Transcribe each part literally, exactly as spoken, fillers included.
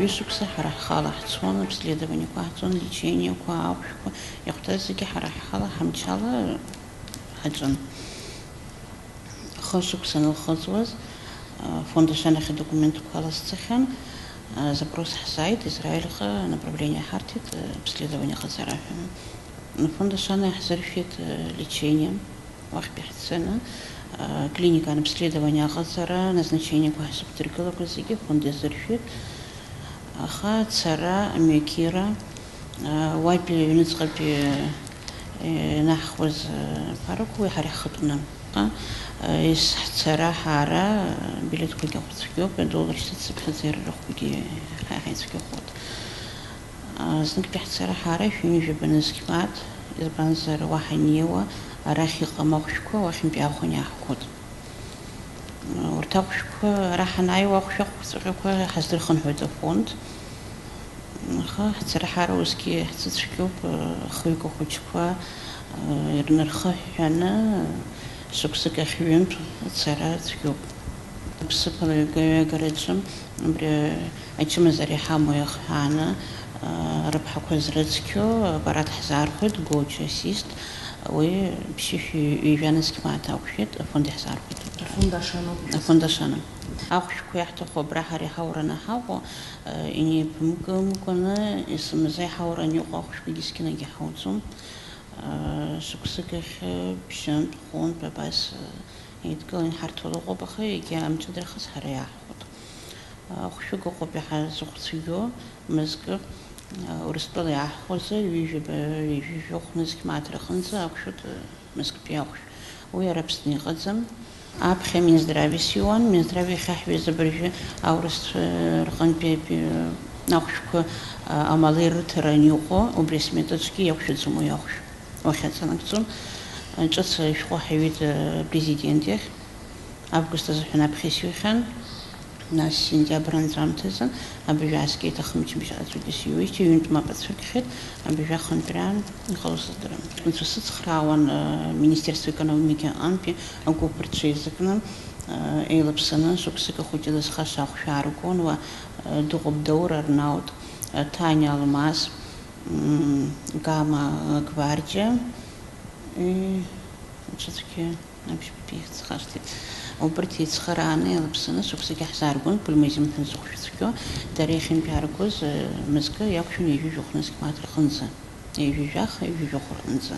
Шықәса ҳара ҳхала ҳцон, обследованиақәа ҳцон, лечениақәа, ахәшәқәа, иахәҭаз зегьы ҳара ҳхала ҳамчала ҳаҿын. Хышықәса анылхыҵуаз, фонд Ашанахь адокументқәа аласҵахьан, запрос ҳзааит, Израильҟа направление ҳарҭеит, обследование ҟаҵара ҳәа. Фонд Ашана иаҳзыршәеит лечение, уахьтәи ҳцаны, клиникан обследование аҟаҵара, назначениеқәа ҳзықәдыргылақәа зегьы афонд иазыршәеит. Аха ацара, амҩақьира, уаҩтәи аҩныҵҟатәи ианаҳхуаз аԥарақәа уи ҳара иаҳхатәны. Ес ҳцара ҳаара, билеҭқәагьы ахәцәгьоуп, адоллар шьҭыццыԥхьаӡа иара рахәгьы ҳаицәгьахоит. Зныктәи ҳцара ҳаара шәи ҩынҩажәаба нызқь мааҭ, избанзар, уа ҳаннеиуа, арахь иҟам ахәшәқәа уахьынтәи аахәаны иаҳхәоит. Урҭ ахәшәқәа ара ҳанааиуа ахәшә ахәцәаҟьақәа ҳаздырхынҳәуеит афонд. Аха ҳцара ҳара усгьы ҳцәыцәгьоуп, ахҩык ахәыҷқәа ирнырхыҳәҳәаны шықәсык ахь ҩынтә ацара цәгьоуп. Аԥсыԥ агараҿы абри ачымазара иҳамоу иахҳәааны рыԥҳақәа зрыцқьоу аппарат ҳзаархәеит, Go to Assist, уи ԥшьышәи ҩажәа нызқь мааҭ ақәшәеит, афонд иаҳзаархәеит. Афонд Ашана. Ахәшәқәа иаҳҭаху абра ҳара иҳаураны ҳаҟоу, инеиԥымкымкәаны, есымза иҳаураны иҟоу ахәшәқәагьы зқьынагьы ҳауӡом. Шықәсык ахь ԥшьынтә, хәынтә абас еидкыланы иҳарҭо ыҟоуп, аха егьа амчыдарахаз ҳара иаҳхәоит. Хәшәык ыҟоуп иаҳа зыхәцәгьоу, мызкы, Урыстәыла иаҳхәозар, ҩажәи жәаба, ҩажәи жәохә нызқь мааҭ рҟынӡа ақәшәоит, мызктәи ахәшә. Уи ара Аԥсны иҟаӡам. Аԥхьа Минздравис иуан, Минздравис иахьа ҳҩыза абыржәы аурысцәа рҟынтәи ахәшәқәа амала ирыҭаран иҟоу, убри асметаҿгьы иақәшәаӡом уи ахәшә. Уахьаҵанакӡом. Ҿыц ашәҟәы ҳаҩит апрезидент иахь. Август азыҳәан аԥхьа исҩхьан, нас сентиабр анҵәамҭазы, абыржәы ааскьеит ахымчыбжь аҵәагьы сиуеижьҭеи, ҩынтә мап ацәыркхьеит, абыржәы ахынҳәра иҟалоз здырам. Анцәа сыцхраауан, э, Министерство экономики аҟынтәи агәыԥ рҽеизакны, э, еилаԥсаны, шықәсык ахәыҷы дызхаша ахәшә ааргон, уа, э, дыҟоуп Даур Арнаут, э, Ҭаниа Алмаз, м, Гама, э, Гвардиа, э, ҽаӡәгьы. Аԥшьбатәи ихьӡ хашҭит. Убырҭ еицхырааны, еилаԥсаны, шықәсык иаҳзааргон, Гәылмазимҭан зыхәшәы цәгьоу, дара иахьынтәааргоз, э, мызкы иақәшәон ҩажәи жәохә нызқь мааҭ рҟынӡа. Ҩажәи жәаха, ҩажәи жәохә рҟынӡа.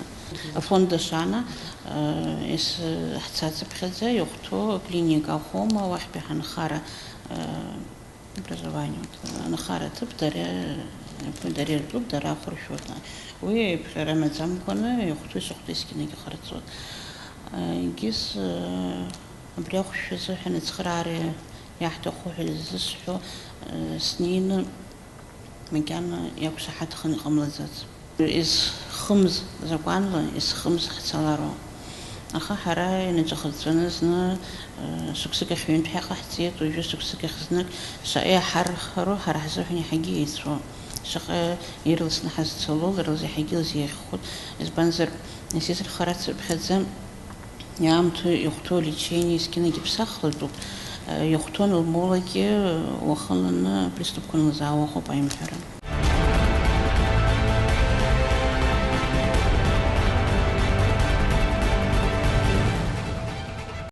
Афонд Ашана, э, ес-, ҳцацыԥхьаӡа иахәҭоу аклиника Ахәома, уахьтәи ҳанхара, э, образование, вот, анхара аҭыԥ дара, дара иртәуп, дара ахәыршәоит. Уи аиԥҟьара маӡамкәаны иахәҭоу ишахәҭоу есқьынагьы ҟарҵоит. Егьыс, абри ахәшәы азыҳәан ацхыраара иаҳҭаху ҳәа зысҳәо, снеины макьана иақәшаҳаҭханы иҟамлаӡац. Изхымз закәанла, изхымз ҳцалароуп. Аха ҳара инаҿахырҵәаны зны, э, шықәсык ахь ҩынтә ҳаҟаҳҵеит, уажәы шықәсык ахь знык, шаҟа иаҳархароу ҳара ҳзыҳәан иаҳагьы еицәоу. Шаҟа ирласны ҳазцало, лара лзы иаҳагьы илзеиӷьхоит. Избанзар, нас изырхара цыԥхьаӡа иаамҭоу ихәҭоу лечение зқьынагьы ԥсахлатәуп. Э, ихәҭоу анылмоулакгьы, уахынланы априступқәа анылзаауа ыҟоуп аимҳәара.